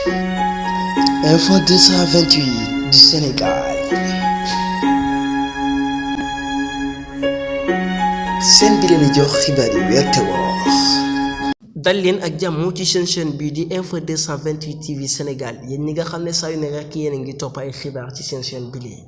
Info 228 du Sénégal. seen bi leen jox xibaar yi wér te wóor. dal leen ak jàmm ci seen chaîne bii di Info 228 TV Sénégal yéen ñi nga xam ne saa yu ne rek yéen a ngi topp ay xibaar ci seen chaîne bi lii.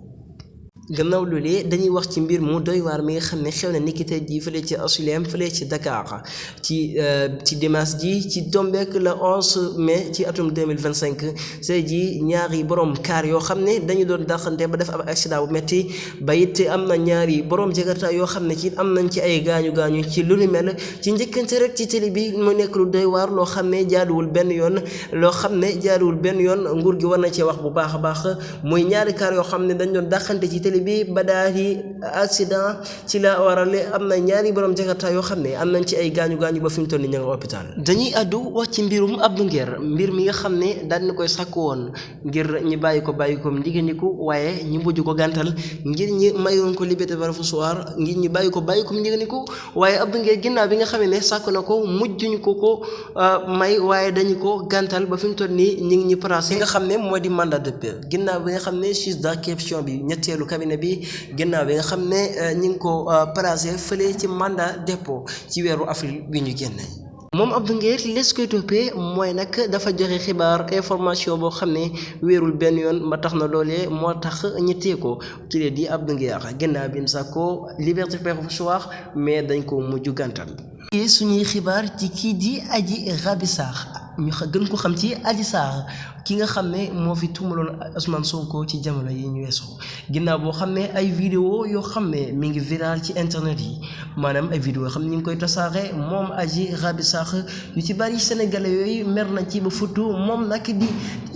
gannaaw loolee dañuy wax ci mbir mu doy waar mi nga xam ne xew na niki tey jii fële ci HLM fële ci Dakar ci dimanche ji ci tombeek le 11 mai ci atum 2025 tey jii ñaari borom kaar yoo xam ne dañu doon dàqante ba def ab accident bu metti ba it am na ñaari borom jakarta yoo xam ne ci am nañ ci ay gaañu ci lu ni mel ci njëkkante rek ci télé bi mu nekk lu doy waar loo xam ne jaaduwul benn yoon nguur gi war na cee wax bu baax a baax muy ñaari kaar yoo xam ne dañ doon dàqante ci télé bi ba daal di accident ci la warale am na ñaari borom jakarta yoo xam ne am nañ ci ay gaañu ba fi mu toll nii ña nga hôpital. dañuy àddu wax ci mbirum Abdou Nguer mbir mi nga xam ne daal na koy sàkku woon ngir ñi bàyyi ko ndiganiku waaye ñi mujj ko gàntal ngir ñi mayoon ko liberté provisoire ngir ñi bàyyi ko ndiganiku waaye Abdou Nguer ginnaaw bi nga xam ne sàkku na ko mujjuñu ko may waaye dañu ko gàntal ba fi mu toll nii ñu ngi ñu placé nga xam ne moo di mandat de dépôt ginnaaw bi nga xam ne juge d'instruction bi ñetteelu cabinet bi ginnaaw bi nga xam ne ñu ngi ko placé fële ci mandat dépôt ci weeru avril bi ñu génne. moom Abdou Nguer les koy toppee mooy nag dafa joxe xibaar information boo xam ne wéerul benn yoon ba tax na loolee moo tax ñu téye ko ci di Abdou Nguer ginnaaw bi ñu sàkkoo liberté provisoire mais dañ ko mujj gàntal. suñuy xibaar ci kii di Adji Raby Sarr ñu gën ko xam ci Adji Sarr ki nga xam ne moo fi tuumaloon Ousmane Sonko ci jamono yi ñu weesu ginnaaw boo xam ne ay vidéo yoo xam ne mi ngi viral ci internet yi maanaam ay vidéo yoo xam ne ñu ngi koy tasaare moom Adji Raby Sarr yu ci bari sénégalais yooyu mer na ci ba futu moom nag di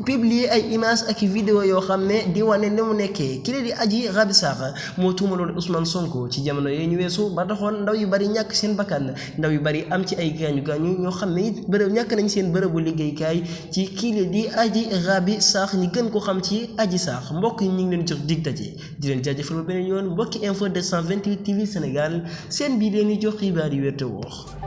publier ay images ak vidéo yoo xam ne di wane ni mu nekkee ki la di Adji Raby Sarr moo tuumaloon Ousmane Sonko ci jamono yooyu ñu weesu ba taxoon ndaw yu bari ñàkk seen bakkan ndaw yu bari am ci ay gaañu ñoo xam ne it ñàkk nañ seen bërëbu liggéeykaay ci kii la di Adji Raby Sarr ñi gën ko xam ci Adji Sarr mbokk yi ñu ngi leen jox dig daje di leen jaajëfal ba beneen yoon mbokki Info 228 TV Sénégal seen bii leen di jox xibaar yi wér te wóor